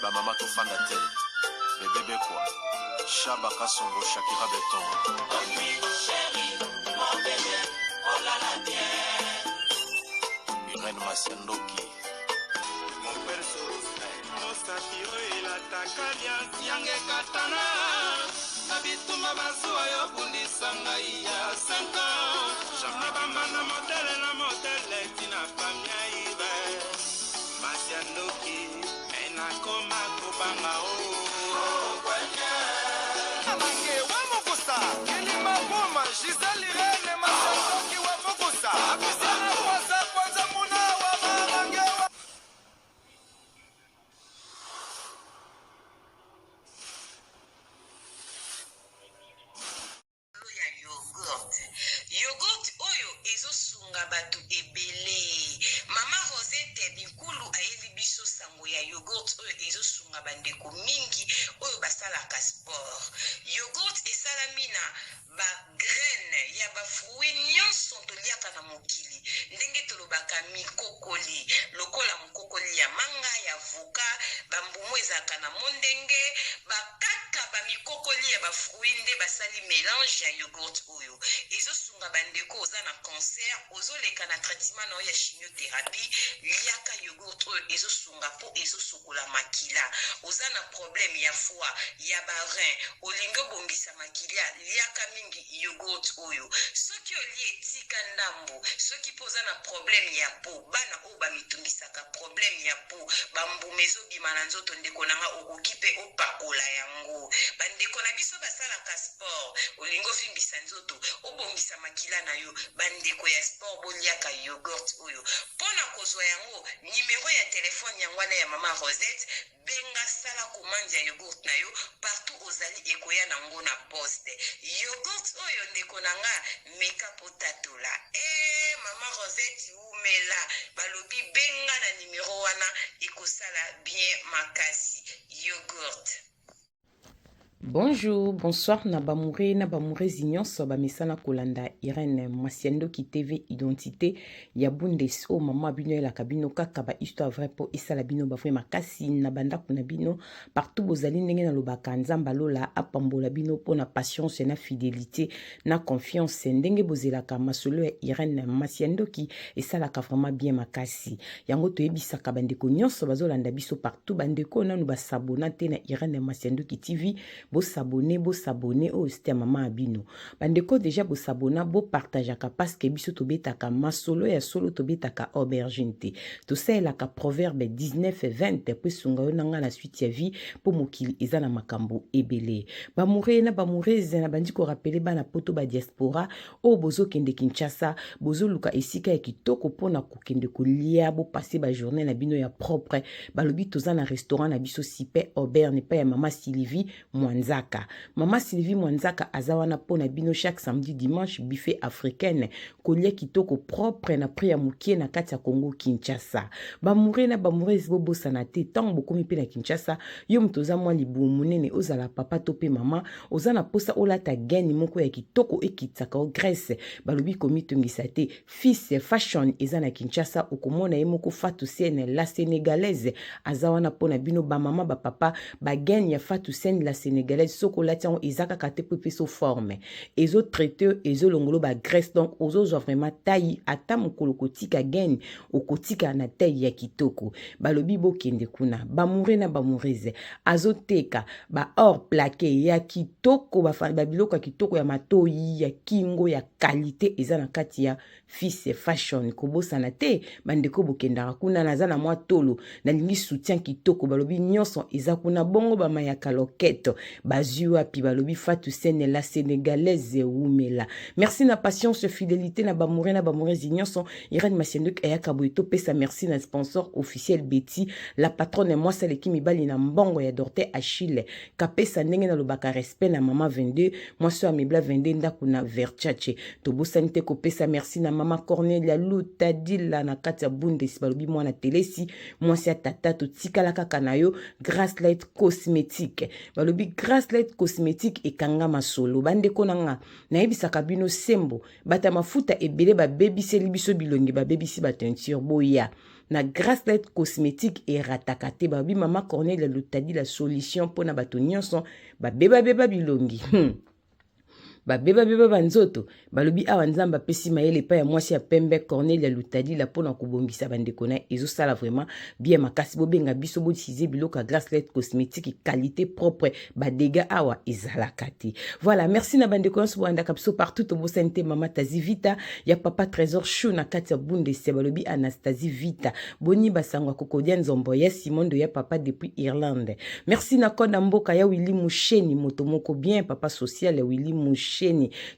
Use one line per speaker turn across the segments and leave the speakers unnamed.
Ba mama tofanda te. Bebe Bekwa, Shaba Kasongo, Shakira Beton. Irène Masiandoki.
Mosapi oyo elataka liasi yange ekatana na bitumba bazuwa yo bundisa ngai ya 5 ans na bambanda modele na modele tina famia ibe masi ya ndoki me nakoma kobanga o
Mange wa mokusa kilima buma Gisèle Irene Masandoki wa mokusa Apisana kwanza kwanza muna wa mamange wa
Likolo ya yoghurt. Yoghurt oyo ezo sunga batu ebele. Mama Rosette Binkulu ayeli biso sango ya yoghurt oyo ezo sunga ba ndeko mingi oyo basalaka sport. Yoghurt esalami na ba graines ya ba fruits nionso toliaka na mokili ndenge tolobaka mikokoli lokola mokokoli ya manga, ya avocat, ba mbuma ezalaka na mondenge, ba kaka ba mikokoli ya ba fruits nde basali melange ya yoghurt oyo. Ezo sunga ba ndeko oza na cancer, ozo leka na traitement na yo ya chimiotherapie, liaka yoghurt oyo ezo sunga po ezo sokola makila. Oza na problème ya foie, ya ba reins, olingi obongisa makilia, liaka mingi yoghurt oyo. Soki olie tika ndambu, soki pe oza na problème ya peau, bana oyo ba mitungisaka problème ya peau ba mbuma ezo bima na nzoto ndeko na nga okoki pe opakola yango ba ndeko na biso basalaka sport olingi ovimbisa nzoto obongisa makila na yo ba ndeko ya sport boliaka yoghurt oyo pona kozwa yango numero ya telephone yango wana ya mama Rosette Benga sala commande ya yogourt na yo partout ozali ekoya na ngo na poste. Yogourt oyo ndeko na nga meka po tatola. Eeh maman Rosette wumela balobi benga na numero wana ekosala bien makasi. Yogourt.
Bonjour, bonsoir na bamoure na bamourezi nyonso bamesana kolanda Irène Masiandoki TV identité ya Bundes oyo mama bino elaka bino kaka ba histoire vrai po esala bino ba vrai makasi na bandako na bino partout bozali ndenge nalobaka Nzambe alola apambola bino mpo na patience na fidélité na confiance ndenge bozelaka masolo ya Irène Masiandoki esalaka vraiment bien makasi yango toyebisaka bandeko nyonso bazolanda biso partout bandeko nanu basabona te na Irène Masiandoki TV bosabone bosabone oyo site ya mama ya bino bandeko deja bosabona bopartageaka parceke biso tobetaka masolo ya solo tobetaka aubergine te tosalelaka proverbe 19 20 mpo esunga yo na ngai na suite ya vie mpo mokili eza na makambo ebele bamoure na bamourese na bandi korapele bana poto ba diaspora oyo bozokende Kinshasa bozoluka esika ya kitoko mpo na kokende kolia bopase ba journée na bino ya propre balobi toza na restaurant na biso Sipe Aubergne epai ya mama Sylvie Mwanzaka mama Sylvie Mwanzaka aza wana mpo na bino chaque samedi dimanche buffet africaine kolia kitoko propre na prix ya mokie na kati ya Congo Kinshasa bamoure na bamourese bobosana te ntango bokomi mpe na Kinshasa yo moto oza mwa libumu monene ozala papa to mpe mama oza na posa olata gaine moko ya kitoko ekitisaka yo grace balobi komitungisa te fils fashion eza na kinshasa okomona ye moko fatou sene la sénégalaise aza wana mpo na bino bamama bapapa bagaine ya fatou sene la sénégalaise soki olati yango eza kaka te mpo epesa forme ezotraite ezolongolo bagraisse donc ozozwa vraiment taille ata mokolo kotika gaine okotika na taille ya kitoko balobi bokende kuna bamoure na bamourese azoteka ba or plaqué ya kitoko babiloko ya kitoko ya matoyi ya kingo ya kalite eza na kati ya fils fashion kobosana te bandeko bokendaka kuna naza na mwa tolo nalingi soutien kitoko balobi nyonso eza kuna bongo bamayaka loketo bazwi wapi balobi fatu sene la sénégalaise wumela merci na patience fidélité na bamoure na bamourezi nyonso Irène Masiandoki ayaka boye topesa merci na sponsor officiel Betty la patronne mwasi aleki mibali na mbongo ya Dorte Achille kapesa ndenge nalobaka respect na mama 22 mwasi oyo amebla 22 ndako na Verchache tobosani te kopesa merci na mama Cornelia Lutadila na kati ya Bundes balobi mwana telesi mwasi ya tata totikala kaka na yo Grace Light Cosmetique balobi Grace Light Cosmetique ekanga masolo bandeko na nga nayebisaka bino sembo Bato ya mafuta ebele babebiseli biso bilongi, babebisi ba teinture. Boya. Na Grace Light Cosmétique erataka te. Balobi mama Cornelia Lutadi la solution mpo na bato nyonso babebabeba bilongi. Babebabeba banzoto. Balobi awa Nzambe apesi mayele epai ya mwasi ya pembe Cornelia Lutadila mpo na kobongisa bandeko na ye. Ezosala vraiment bien makasi. Bobenga biso, boutilize biloko ya Grace Light Cosmétique, qualité propre, ba dégâts awa ezalaka te. Voilà, merci na bandeko nyonso bolandaka biso partout. Tobosani te mama Tazi Vita ya papa Trésor Chou na kati ya Bundes. Balobi Anastasie Vita, boni basango ya Kokodia Nzombo ya Simondo ya papa depuis Irlande. Merci na konda mboka ya Willy Musheni, moto moko bien, papa social ya Willy Musheni.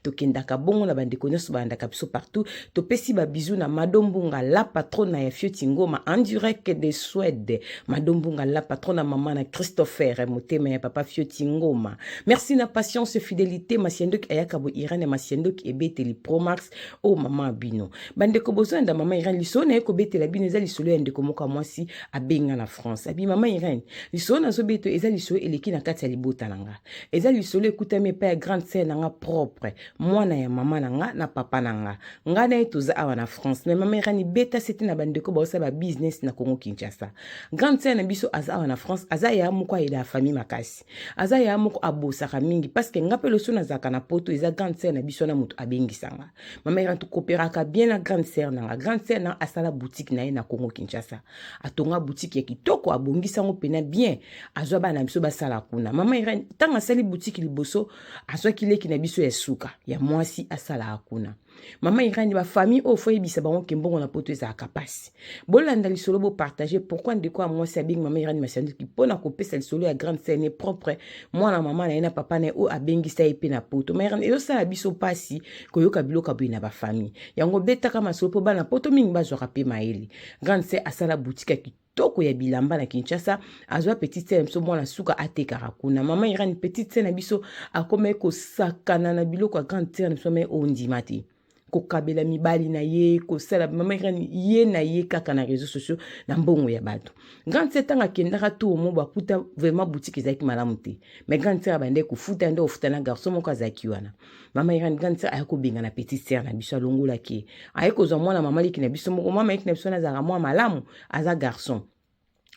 Tokendaka bongo na bandeko nyonso balandaka biso partout. Topesi ba bisous na Mado Mbunga la patrona ya Fioti Ngoma en direct de Suède. Mado Mbunga la patrona, mama na Christopher motema ya papa Fioti Ngoma. Merci na patience fidélité Masiandoki ayaka bo Irene Masiandoki ebeteli Promax o mama bino. Bandeko bozolanda mama Irene, lisolo na ye kobetela bino eza lisolo ya ndeko moko ya mwasi abenga na France. Abi mama Irene, lisolo nazobeto eza lisolo eleki na kati ya libota na nga. Eza lisolo ekutami epai ya grande sœur na nga propre, mwana ya mama na nga na papa na nga. Nga na ye toza awa na France, mais mama Irene beta sete na bandeko baosala ba business na Congo Kinshasa. Grande sœur na biso aza awa na France, aza ya moko ayeda ya famille makasi. Aza ya moko abosaka mingi parce que nga pe loso nazalaka na poto, eza grande sœur na biso na moto abengisa nga. Mama Irene tokooperaka bien na grande sœur na nga. Grande sœur na asala boutique na ye na Congo Kinshasa. Atonga boutique ya kitoko, abongisa yango pena bien, azwa bana na biso basala kuna. Mama Irene ntango asali boutique liboso, azwaki leki na biso ya suka ya mwasi asalaka kuna. Mama Irene, ba famille oyo fo yebisa bango ke mbongo na poto ezalaka pasi. Bolanda lisolo, bopartage pourquoi ndeko ya mwasi abengi mama Irene Masiandoki mpo na kopesa lisolo ya grande sœur ne propre, mwana mama na ye na papa na ye oyo abengisa ye mpe na poto. Mama Irene, ezosala biso pasi koyoka biloko ya boye na bafamille. Yango betaka masolo mpo bana poto mingi bazwaka mpe mayele. Grande sœur asala boutique ya kitoko ya bilamba na Kinshasa, azwa petite sœur na biso mwana suka atekaka kuna. Mama Irene, petite sœur na biso akomaki kosakana na biloko ya grande sœur na biso, me ondima te kokabela mibali na ye kosala. Mama Irene, ye na ye kaka na réseaux sociaux na mbongo ya bato. Grande sœur ntango akendaka tour mo bakuta vraiment boutique ezalaki malamu te, mais grande sœur abandaki kofuta nde kofuta na garçon moko azalaki wana. Mama Irene, grande sœur aye kobenga na petite sœur na biso, alongolaki ye, aye kozwa mwana mama leki na biso moko. Mama leki na biso wana azalaka mwa malamu, aza garçon,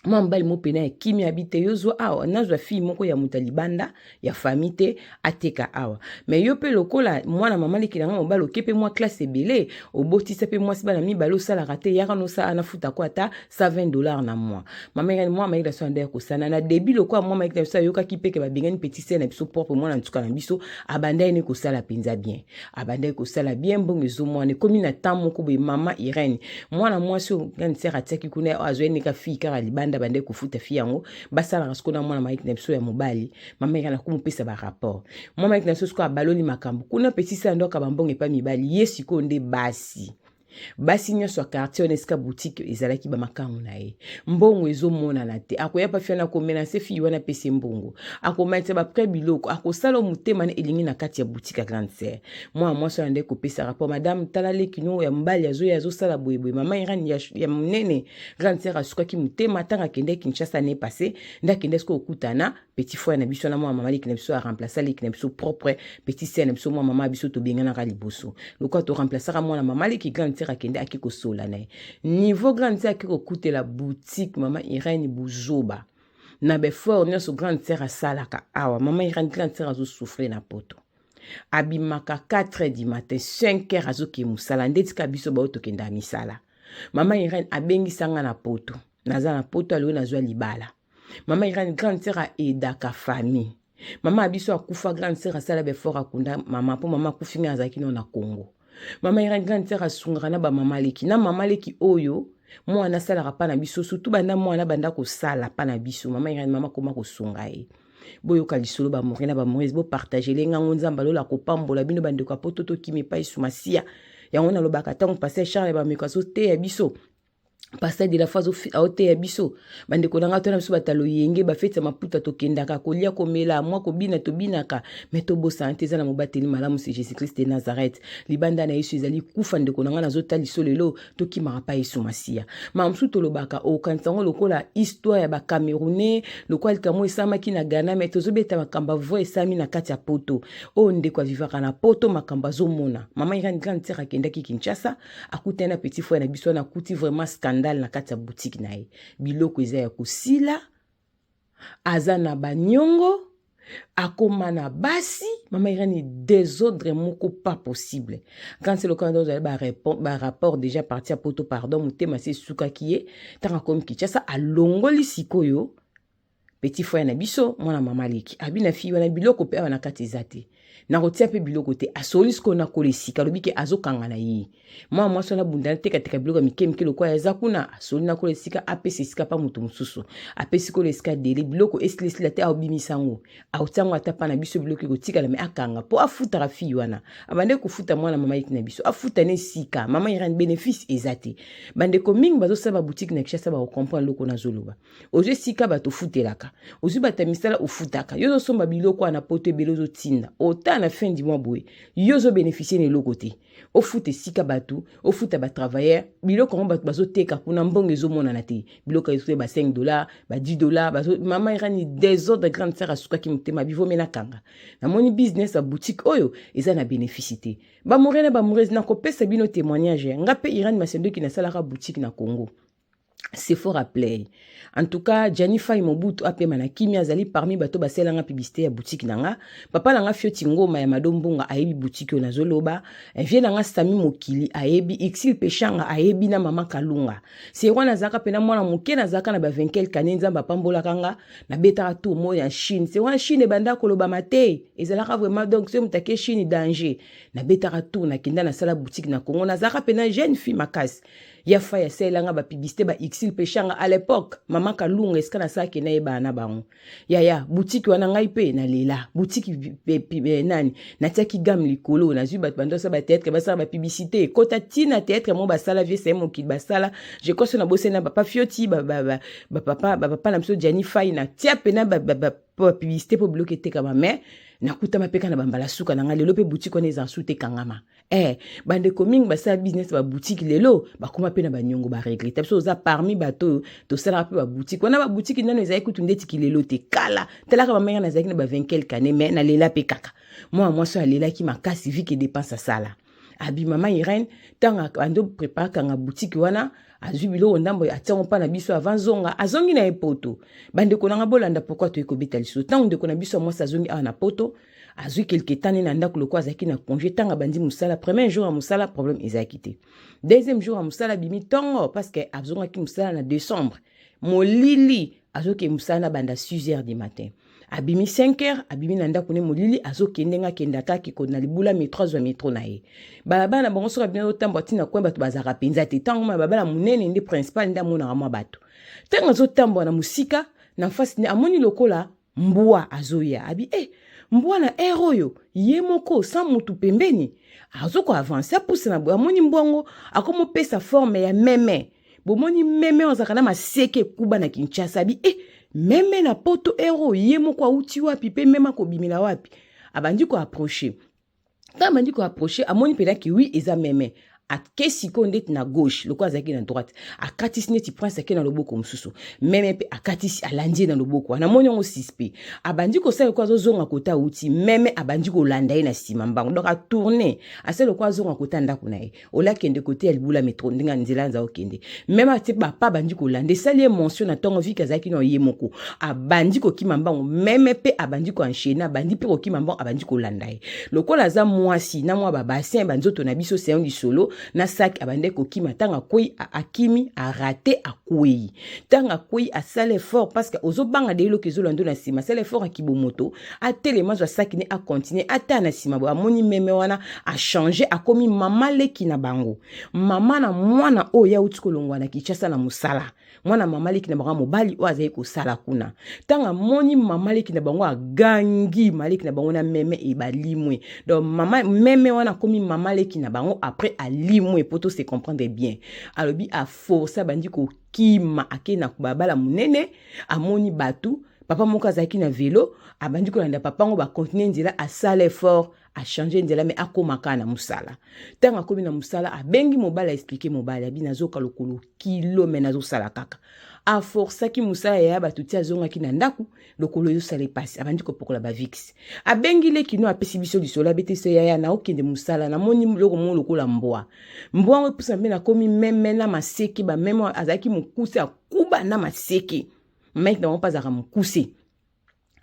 mwa mobali mo pena ya kimia. Abi te, yo zwa awa, nazwa fille moko ya moto ya libanda ya famille te ateka awa, mais yo mpe lokola mwana mama leki na nga mobali, oke mpe mwa classe ebele, obotisa mpe mwasi, bana mibale, osalaka te, yaka nosala, nafuta ko ata 120 $ na mwa. Mama Irene, mwa mayeki na biso anda ya kosala na début lokola mwa mayeki na biso ayokaki mpe ke babengani petit sœur na biso propre, mwana nsuka na biso, abanda ye ne kosala mpenza bien, abandaki kosala bien, mbongo ezomwana. Ekomi na temps moko boye, mama Irene, mwana mwasi oyo grande sœur atiaki kuna, azwa neka fille kaka libanda, abandaki kofuta fille yango, basalaka sikoyo na mwana mayeki na biso ya mobali. Mama Irene akomopesa barapport. Mwana mayeki na biso sikoyo abaloli makambo kuna, petit sœur ndo akaba mbongo epai mibali ye. Sikoyo nde basi nyonso ya quartier wana esika boutique ezalaki, bamakangu na ye, mbongo ezomonana te. Akoya pa fiana akomenacer fille wana, apesi mbongo, akomatisa baprès biloko, akosala motema na elingi na kati ya boutique ya grande sœur. Mwana mwasi wana nde kopesa rapport: "Madame, tala leki no ya mobali azoya, azosala boyeboye." Mama Irene, ya monene, grande sœur asukaki motema. Ntango akende Kinshasa ne passé, nde akende sikoyo okutana petit frère na biso na mwana mama leki na biso, aremplacer leki na biso propre, petit sœur na biso, mwana mama biso tobenganaka liboso. Lokola toremplaçaka mwana mama leki, grande sœur akende, ake kosola na ye. Niveau grande sœur ake kokutela boutique, mama Irene, buzoba na baeffort nyonso grande sœur asalaka awa. Mama Irene, grande sœur azosouffrir na poto. Abimaka 4 heures du matin, 5 heures azokende mosala, ndeti ka biso bao tokendaka misala. Mama Irene, abengisanga na poto, naza na poto, aloyo nazwa libala. Mama Irene, grande sœur aaidaka famille. Mama ya biso akufa, grande sœur asala baeffort, akunda mama, mpo mama akufi ngai azalaki nano na Congo. Mama Irene, grande sœur asungaka na bamama leki na mama leki oyo mwana asalaka mpa na biso, surtout banda mwana banda kosala mpa na biso. Mama Irene, mama koma kosunga ye. Boyoka lisolo, bamori na bamorise, bopartage ngango. Nzambe alola kopambola bino, bandeko ya poto. Tokimi epai Sumasiya. Yango nalobaka ntango pasteur Charles Bameko azoteya biso, pasteur de la foi aoteya biso, bandeko na nga, to na biso bato loyenge, bafeti ya maputa, tokendaka kolia, komela, mwa kobina, tobinaka, mais tobosana te eza na mobateli malamu, c'est Jésus Christ de Nazareth. Libanda na Yesu ezali kufa. Ndeko na nga, nazotala liso lelo, tokimaka pa Yesu Masiya. Makambo mosusu tolobaka, okanisa yango lokola histoire ya Bacamerounais, lokola likambo esalamaki na Ghana, mais tozobeta makambo vrai esalami na kati ya poto. Oyo ndeko avivaka na poto, makambo azomona. Mama Irene, grande sœur akendaki Kinshasa, akutani na petit frère na biso wana, akuti vraiment scandale. scandale na kati ya boutique na ye. Biloko eza ya kosila, aza na baniongo, akoma na basi. Mama Irene, désordre moko pas possible. Quand c'est le cas, ozali barapport déjà parti ya Poto, pardon, motema se esukaki ye. Ntango akomi Kinshasa, alongoli sikoyo petit frère na biso, mwana mama leki. Abi na fille wana, biloko mpe awa na kati eza te, nakotia mpe biloko te. Asoli sikoyo na kola esika, alobi ke azokanga na ye. Mwana mwasi wana abundana, tekateka biloko ya mike mike lokola eza kuna. Asoli na kola esika, apesa esika mpa moto mosusu. Apesi kola esika dele, biloko esilisila te, aobimisa yango, aotia yango ata mpa na biso, biloko ekotikala me akanga mpo afutaka fille wana. Abandaki kofuta mwana mama yiki na biso, afuta na esika. Mama Irene, bénéfice eza te. Bandeko mingi bazosala baboutique na Kinshasa bakocomprendre eloko nazoloba. Ozwi esika bato ofutelaka, ozwi bato ya misala ofutaka, yo ozosomba biloko wana Poto ebele, ozotinda ota na fin du mois boye, yo ozobénéficie na eloko te. Ofuta esika bato, ofuta batravailleur, biloko yango bato bazoteka kuna, mbongo ezomonana te. Biloko ezoya ba 5 $, ba 10 $. Bazo... Mama Irani, désordre. Grande sœur asukaki motema, bivome nakanga. Namoni business ya boutique oyo eza na bénéfice te. Bamoureux na bamoureuse, nakopesa bino témoignage. Nga mpe Irani Masendoki, nasalaka boutique na Congo, Sephora Play. En tout cas, Gianni Fay Mobutu apema na kimia, azali parmi bato basalanga publicité ya boutique na nga. Papa na nga Fioti Ngoma ya Mado Mbonga ayebi boutique oyo nazoloba. Vie na nga Sami Mokili ayebi, Exil Peshanga ayebi, na mama Kalunga. Se wana nazalaka mpena mwana moke, nazalaka na ba 20 quelque année. Nzambe apambolaka nga, nabetaka tour moko ya Chine. Se wana Chine ebanda kolobama te, ezalaka vraiment, donc soki moto ake Chine, danger. Nabetaka tour, nakenda, nasala boutique na Congo. Nazalaka mpena jeune fille makasi. Ya fa yasalelanga bapublicité, ba Exil Peshanga à l'époque, mama Kalunga, esika nasalaki, nayebana na bango. Yaya, boutique wana ngai mpe nalela boutique nani, natiaki gamme likolo. Nazwi bato bando basala bathéâtre, basala bapublicité, ekota ntina théâtre mo basala vie saye mokili basala. Je crois so na bosali na papa Fioti, bapapa, bapapa na biso Gianni Fai, natia mpena bapublicité mpo biloko etekama. Mais nakutama mpe kaka na bambala suka na ngai. Lelo mpe boutique wana eza su te, ekangama. Bandeko mingi basala business baboutique, lelo bakóma mpe na baniongo, baregretter. Biso oza parmi bato oyo tosalaka mpe baboutique wana. Baboutique nano ezalaki kutu ndeti kilelo te, kala. Talaka bamanga, nazalaki na ba 20 quelque année, mais nalela mpe kaka. Mwana mwasi oyo alelaki makasi vu que dépense asala. Abi mama Irene, ntango ando prépare kanga boutique wana, azwi biloko ndambo, atiango mpa na biso avant zonga. Azongi na ye Poto. Bandeko nanga, bolanda pourquoi toyei kobeta lisusu. Ntango ndeko na biso ya mwasi azongi awa na Poto, azwi quelque temps na ndako loko azalaki na congé. Ntango abandi mosala, premier jour ya mosala, problème ezalaki te. Deuxième jour ya mosala, abimi ntongo, parce que azongaki mosala na décembre, molili. Azokende mosala na banda 6 heures du matin, abimi 5 heures, abimi na ndako ne molili. Azokende, nga akendaka akeko na libula métro, azwa métro na ye. Balabala na bango, soki abimi, azotambola ntina coin, bato bazalaka mpenza te. Ntango ma babala monene nde principal nde amonaka mwa bato. Ntango azotambola na mosika, na fasi nde amoni lokola mbwa azoya. Abi mbwa na aire oyo ye moko sans mutu pembeni, azokoavancer, apusa na boye, amoni mbwango akomopesa forme ya meme. Bomoni meme oyo azalaka na maseke ekuba na Kinshasa. Abi meme na Poto ere oyo ye moko awuti wapi? Mpe meme akobimela wapi? Abandi koapprocher. Ntango abandi koapprocher, amoni mpenaki wi, eza meme. Ake sikoyo ndeti na gauche, lokola azalaki na droite, akatisi neti prince, ake na loboko mosusu. Meme mpe akatisi, alandi ye na loboko wana. Amoni yango suspect, abandi kosala lokola azozonga kota awuti. Meme abandi kolanda ye na nsima mbango, donc atourne, asali lokola azonga kota ndako na ye, ola akende kote ya libula métro, ndenge nzela nza okende. Meme atie bapa, abandi kolanda. Esali ye mention na ntongo, vu que azalaki na ye moko, abandi kokima mbango. Meme mpe abandi koenchaîner, abandi mpe kokima mbango, abandi kolanda ye. Lokola aza mwasi na mwa babassin, banzoto na biso seyon lisolo na saki, abandi kokima. Ntango akwei, akimi, arate, akwei. Ntango akwei, asala effort, parce que ozobanga de eloko ezolanda na nsima. Asala effort, akibomoto, atelema, azwa saki ne, acontinue. Ata na nsima boye, amoni meme wana achange, akomi mama leki na bango, mama na mwana oyo auti kolongwa na Kinshasa na mosala, mwana mama leki na bango mobali oyo azali kosala kuna. Ntango amoni mama leki na bango, agangi. Maleki na bango na meme ebalimwe. Donc mama meme wana akomi mama leki na bango après alimwe, po to se comprendre bien. Alobi aforce, abandi kokima, ake na babala monene, amoni bato. Papa moko azalaki na velo, abandi kolanda papa yango, bakontinue nzela, asala effort, achange nzela, me akoma kaka na mosala. Ntango akomi na mosala, abengi mobali, aexplike mobali, abi nazoka lokolo kilo, me nazosala kaka. Aforsaki mosala ya bato ti azongaki na ndako, lokolo ezosala epasi, abandi kopokola bavix. Abengi leki no, apesi biso lisolo, abeti biso yaya, naokende mosala, namoni loko moko lokola mbwa. Mbwa yango epusa mpe nakomi meme na maseke, bameme azalaki mokuse, akuba na maseke. Mike na bango mpe azalaka mokuse.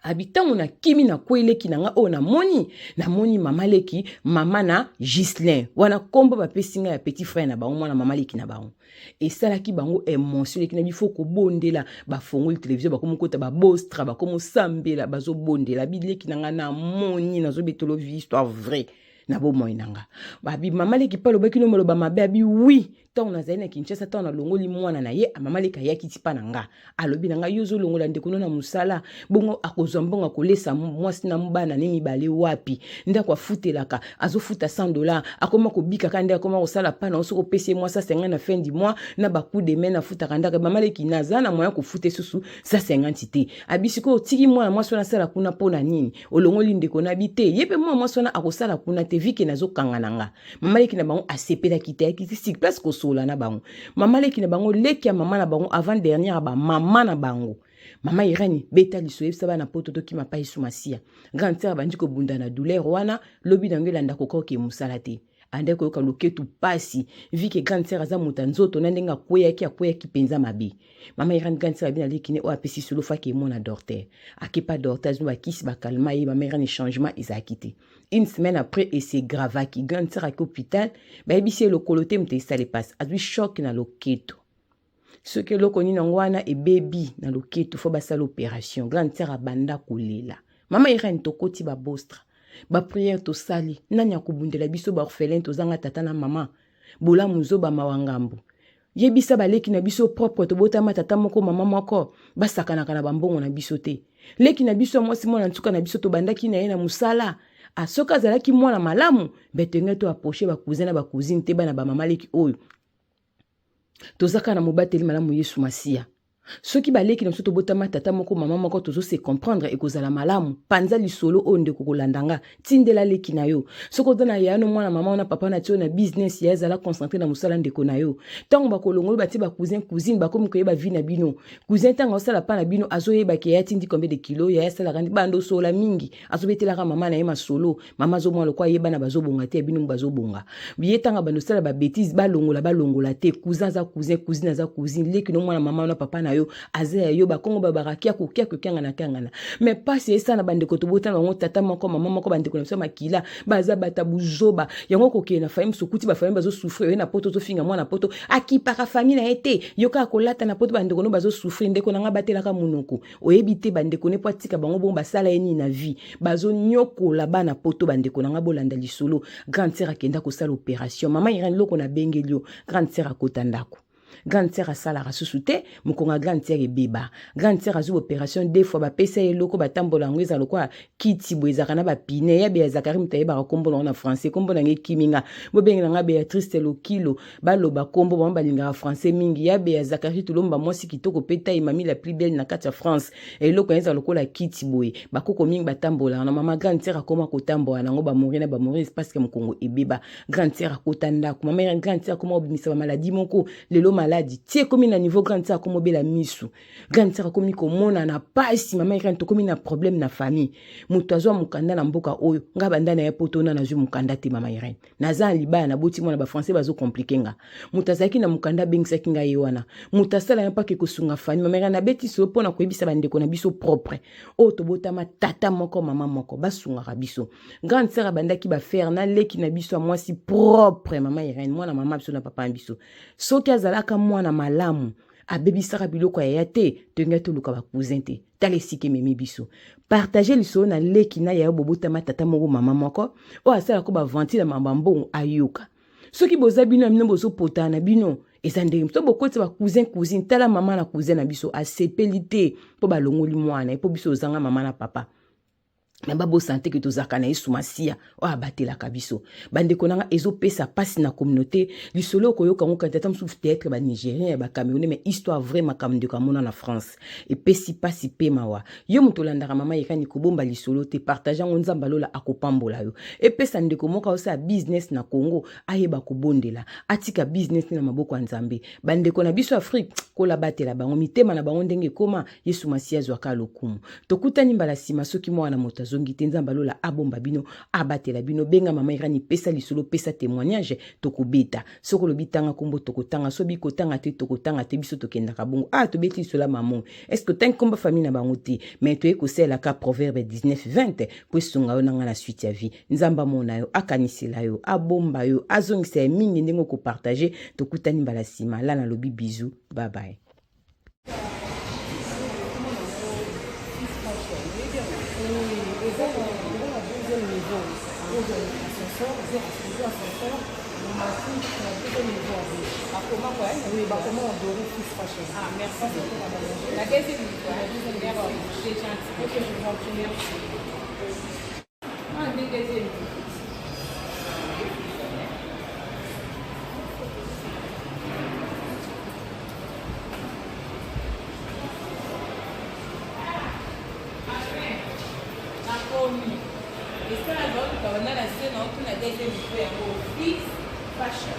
Abi ntango nakimi nakwei leki na nga oyo namoni, namoni mama leki, mama na Ghislain wana nkombo bapesi ngai ya petit frère na bango, mwana mama leki na bango. Esalaki bango émotion, leki na bifo kobondela, bafongoli televizio, bakomi kota babostra, bakomi osambela, bazobondela. Abi leki na nga namoni, nazobetolo vie histoire vraie na bomoi na nga. Abi mama leki mpe alobaki no maloba mabe, abi oui, ntango nazali na Kinshasa, ntango nalongoli mwana na ye, mama leki ayaki ti mpa na nga, alobi na ngai yo ozolongola ndeko no na mosala, bongo akozwa mbongo akolesa mwasi na bana ne mibale wapi? Ndako afutelaka azofuta $100, akoma kobika kaka nde akoma kosala pa na soki opesi ye mwasi asenga na fin du mois na ba coup de main afutaka ndako. Mama leki naza na moyen kofuta susu 150 te. Abi sikoyo otiki mwana mwasi wana asala kuna mpo na nini? Olongoli ndeko na bi te, ye mpe mwana mwasi wana akosala kuna te, vike nazokanga na nga. Mama leki na bango asepelaki te, ayaki sur place kosola na bango. Mama leki na bango, leki ya mama na bango, avant dernière ya bamama na bango. Mama Irene beta liso, yebisa bana poto tokima pa Yesu Masiya. Grande sœur abandi kobunda na douleur wana, lobi nango elanda koka oke mosala te. Andaki koyoka loketu pasi, vu que grande sœur aza moto ya nzoto na ndenge akweyaki, akweyaki mpenza mabe. Mama Irene grande sœur abina leki ne oyo apesi solo faki emona docteur. Akepa docteur, azwi bakisi bakalma ye. Mama Irene changement ezalaki te. Une semaine après, et c'est gravaki. Grande sœur aki hôpital, bayebisi ye lokolo te moto esali pasi, azwi choc na loketo. Soki eloko nini yango wana ebebi na loketo, fo basala opération. Grande sœur abanda kolela. Mama Irene tokoti ba bostra, ba prière tosali, nani akobundela biso ba orphelin tozanga tata na mama? Bolamu zoba mawa ngambo. Yebisa baleki na biso propre tobotama tata moko mama moko, basakanaka na bambongo na biso te. Leki na biso ya mwasi mwana nsuka na biso tobandaki na ye na mosala, soki azalaki mwana malamu, mbe toyenge to approche ba cousin na ba cousine te, bana ba mama leki oyo. Tozaka na mobateli malamu Yesu Masiya. Soki baleki na biso tobotama tata moko mama moko tozo se comprendre, ekozala malamu. Panza lisolo oyo ndeko kolanda nga, tindela leki na yo. Soki oza na yano mwana mama wana papa na tio na business ya ezala concentré na mosala ndeko na yo. Tango bakolongoli batie ba cousin cousine bakomi koyeba vie na bino. Cousin tango asala pa na bino azoyeba ke ya tindi combien de kilo ya asalaka ndi bando sola mingi, azobetelaka mama na ye masolo. Mama azomona lokola ayeba na bazobonga te, ya bino bazobonga. Ye tango bando sala ba bêtises balongola balongola te. Cousin aza cousin, cousine aza cousine, leki no mwana mama na papa na yo aza ya yo, bakongo babaka kiako kiako kiangana kiangana. Mais pasi esa na bandeko tobotana bango tata moko mama moko, bandeko na biso makila baza bata buzoba. Yango kokende na famille sokuti ba famille bazo souffrir, ye na poto ozofinga mwana poto akipaka famille na ye te, yo kaka kolata na poto bandeko no bazo souffrir. Ndeko na nga batelaka monoko, oyebi te bandeko ne po atika bango bongo basala ye nini na vie, bazonyokola bana poto. Bandeko na nga bolanda lisolo. Grande sœur akenda kosala opération. Mama Irene loko na bengeli yo, grande sœur akota ndako. Grande sœur asalaka susu te, mokongo ya grande sœur ebeba. Grande sœur azwi opération deux fois, bapesa ye eloko batambola yango eza lokola kiti boye, ezalaka na bapine ya Bea Zakari, moto ayebaka kombo nango na français, kombo nango ekimi nga, bobengela nga Beatrice Lokilo, baloba kombo bango balingaka français mingi. Ya Bea Zakari Tulomba, mwasi kitoko pe taille, mami la plus belle na kati ya France. Eloko eza lokola kiti boye, bakoko mingi batambolaka na mama. Grande sœur akoma kotambola nango, bamori na bamori parce que mokongo ebeba. Grande sœur akota ndako. Mama ya grande sœur akoma kobimisa bamaladi moko lelo, maladi ti ekomi na niveau grande sœur akoma obela misu, grande sœur akomi komona na pasi. Mama Irene tokomi na problème na famille. Moto azwa mokanda na mboka oyo, nga banda na ye poto na nazwi mokanda te. Mama Irene naza na libaya, naboti mwana, bafrançais bazokomplike nga. Moto azalaki na mokanda abengisaki ngai ye wana, moto asala ye mpaka ekosunga famille. Mama Irene nabeti solo mpona koyebisa bandeko na biso propre oyo tobotama tata moko mama moko, basungaka biso. Grande sœur abandaki bafere na leki na biso ya mwasi propre. Mama Irene mwana mama biso na papa na biso, soki azalaka mwana malamu abebisaka biloko ya ya te, toyingai toluka bacousin te. Tala esika ememi biso. Partage lisolo na leki na yayo bobotama tata moko mama moko, oyo asalaka baventile ya mamba mbongo ayoka. Soki boza bino ya bino bozopotana na bino eza ndenge so bokotisa ba cousin cousine. Tala mama na cousin na biso asepeli te mpo balongoli mwana ye, mpo biso ozanga mama na papa. Me babosana te ke tozalaka na Yesu Masiya oyo abatelaka biso. Bandeko na nga, ezopesa mpasi na communauté. Lisolo okoyoka yango kati ata mosusu théâtre banigérien ya bacamerounais, mais histoire vrai, makambo ndeko amona na France epesi mpasi mpe mawa. Yo moto olandaka mama Yekani, kobomba lisolo te, partage yango. Nzambe alola akopambola yo. Epesa ndeko moko aosala business na Congo ayeba kobondela, atika business na maboko ya Nzambe. Bandeko na biso Afrique, kola batela bango mitema na bango ndenge ekoma. Yesu Masiya azwaka lokumu. Tokutani mbala nsima soki mwana moto azongi te. Nzambe alola abomba bino, abatela bino. Benga mama Irani, pesa lisolo, pesa témoignage, tokobeta. Soki olobi tanga nkombo, tokotanga. Soki kotanga te, tokotanga te. Biso tokendaka bongo. Ah, tobeti lisolo ya mamo, est ce que otangi nkombo famille na bango te? Mais toye kosalelaka Proverbe 19 20 po esunga yo na nga na suite ya vie. Nzambe amona yo, akanisela yo, abomba yo, azongisa ya mingi ndenge okopartage. Tokutani mbala nsima. La nalobi bisou, bye bye.
Eza na deuxième niveau, ascenseur, ascenseur mati na deuxième niveau.
Bakoma quoi?
Oui, bakoma en doré, Fils Fashion.
Ah, merci beaucoup. La deuxième niveau.
La deuxième niveau.
Merci, c'est gentil.
Ok, je vous en prie, merci.
Ah, deuxième niveau. Nakomi esala naoluka banda na se, naotuna deuxième niveau yango, Fils Fashion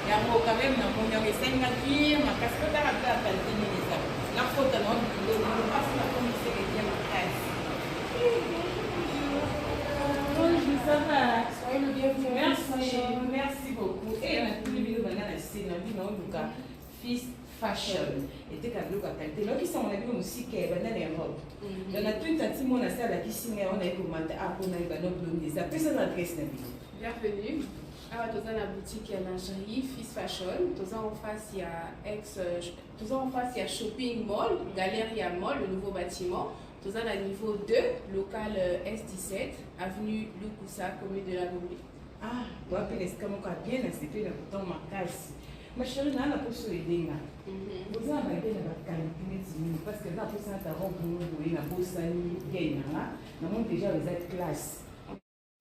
yango. Quand même namoni yango, esalinga bien makasi. Kotaka mpe ya qualité nini eza nakota na biloko mpasi, nakomi seke bien makasi. Bonjour, ça va?
Soyez le bienvenu.
Merci, merci beaucoup. E natuni bino banda na se, na bino naoluka Fils Fashion, eteka biloko ya qualité. Nayokisango na bino mosika ya banda na Europe. Donc natuni tati mona se alakisi ngai wana, ekomata a mpona yeba no bilongi eza. Pesa na adresse na bino.
Bienvenue. Awa toza na boutique ya lingerie Fils Fashion. Toza en face ya ex, toza en face ya shopping mall, Galeria Mall, le nouveau bâtiment. Toza na niveau 2, local S17, avenue Lukusa, commune de la Gombe.
Ah, wapi na esika moko ya bien, nasepeli na kotongo makasi. Ma chérie, naa na poso edenga boza na bage na baqualité neti nini? Parce que na posa nata robe moko boye, nabosani gaine nanga, namoni déjà eza classe.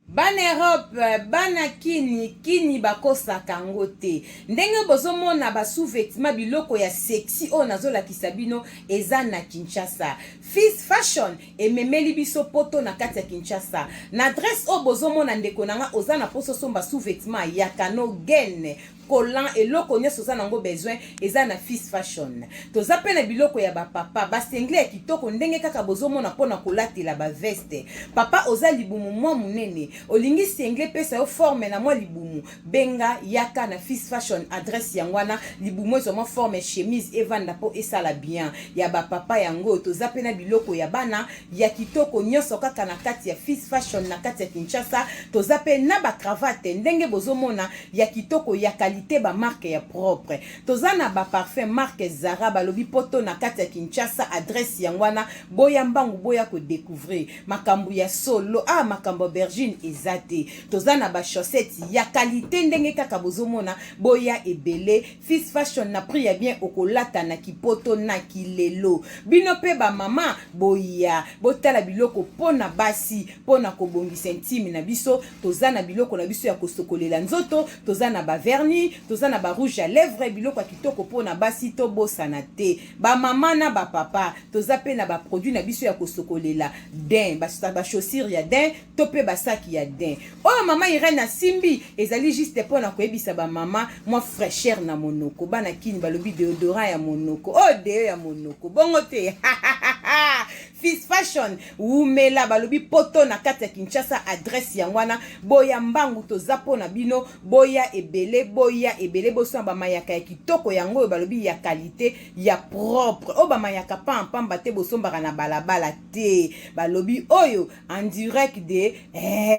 Bana Europe, bana Kini, Kini bakosaka yango te. Ndenge bozomona basous-vêtement, biloko ya sexy oyo nazolakisa bino eza na Kinshasa. Fils Fashion ememeli biso poto na kati ya Kinshasa, na adresse oyo bozomona. Ndeko na nga, oza na mposa osomba sous-vêtement ya kano, gaine, collant, eloko nyonso oza nango besoin eza na Fils Fashion. Toza mpe na biloko ya bapapa, basinglet ya kitoko ndenge kaka bozomona mpona kolatela baveste. Papa, oza libumu mwa monene, olingi singlet pesa yo forme na mwa libumu, benga, yaka na Fils Fashion. Adresse yango wana. Libumu ezwa mwa forme, chemise evanda mpo esala bien. Ya bapapa yango. Toza mpe na biloko ya bana ya kitoko nyonso kaka na kati ya Fils Fashion na kati ya Kinshasa. Toza mpe na bacravate ndenge bozomona ya kitoko, ya qualité, bamarque ya propre. Toza na baparfum marque Zara. Balobi poto na kati ya Kinshasa, adresse yango wana. Boya mbangu, boya kodécouvrir makambo ya solo. Ah, makambo ya aubergine eza te. Toza na bachaussette ya qualité ndenge kaka bozomona. Boya ebele, Fils Fashion na prix ya bien, okolata na kipoto na kilelo. Bino mpe bamama, boya botala biloko mpo na basi, mpo na kobongisa intime na biso. Toza na biloko na biso ya kosokolela nzoto, toza na bavernis, toza na barouge à lèvre, biloko ya kitoko mpo na basi. Tobosana te bamama na bapapa, toza mpe na baproduit na biso ya kosokolela daim, bachaussure ya daim to mpe basaki ya daim. Oyo mama Irene asimbi ezali juste mpo na koyebisa bamama mwa fraîcheur na monoko. Bana Kini balobi déodorant ya monoko, oyo deo ya monoko bongo te. Fils Fashion wumela. Balobi poto na kati ya Kinshasa, adresse yango wana. Boya mbangu, toza mpo na bino. Boya ebele, boya ebele, bosona bamayaka ya kitoko yango oyo. Balobi ya qualité, ya propre, oyo bamayaka pampamba te, bosombaka na balabala te. Balobi oyo en direct de eh.